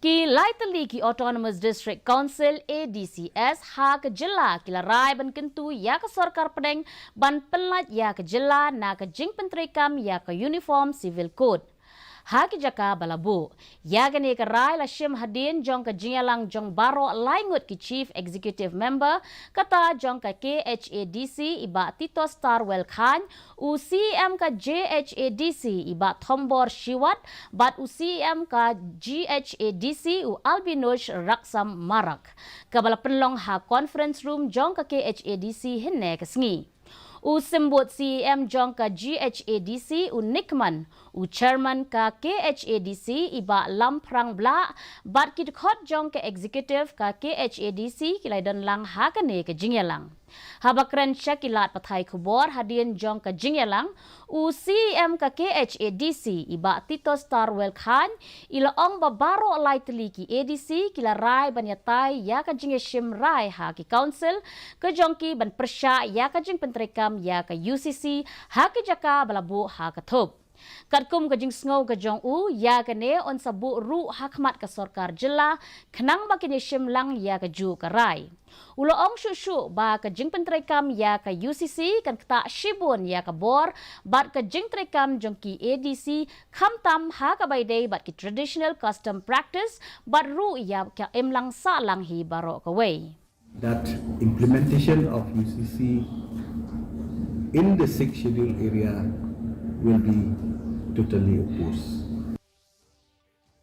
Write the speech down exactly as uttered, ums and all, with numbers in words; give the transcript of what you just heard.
Ki lai tylli ki Autonomous District Council, A D Cs, ha ka jylla ki la rai ban kyntu ïa ka sorkar pdeng ban pynlait ïa ka jylla na ka jingpyntreikam ïa ka Uniform Civil Code ha ki jaka ba la buh. Ïa kane ka rai la shim hadien jong ka jingïalang jong baroh lai ngut ki Chief Executive Member, kata jong ka K H A D C i Bah Titosstarwell Chyne, u C E M ka J H A D C i Bah Thombor Shiwat, bad u C E M ka G H A D C u Albinosh Raksam Marak, kaba la pynlong ha conference room jong ka K H A D C hynne ka sngi. U symbud C E M jong ka G H A D C u Nick Mann, u chairman ka K H A D C i Bah Lamphrang Blah, bad ki dkhot jong ka executive ka K H A D C ki la don lang ha kane ka jingïalang. Haba kren sha ki lad pathai khubor hadien jong ka jingïalang, u C E M ka K H A D C i Bah Titosstarwell Chyne i la ong ba baroh lai tylli ki A D C ki la rai ban ïatai ïa ka jingïashim rai ha ki council ka jong ki ban pyrshah ïa ka jingpyntreikam ïa ka U C C ha ki jaka ba la buh ha ka thup. Katkum ka jingsngew ka jong u, ïa kane yn sa buh ruh ha khmat ka sorkar jylla khnang ba kin ïashim lang ïa kajuh ka rai. U la ong shuh shuh ba ka jingpyntreikam ïa ka U C C kan ktah shibun ïa ka bor bad ka jingtreikam jong ki A D C, khamtam ha kaba ïadei bad ki traditional custom practice bad ruh ïa ka imlang sahlang hi baroh kawei. That implementation of U C C in the Sixth Schedule area will be totally opposed.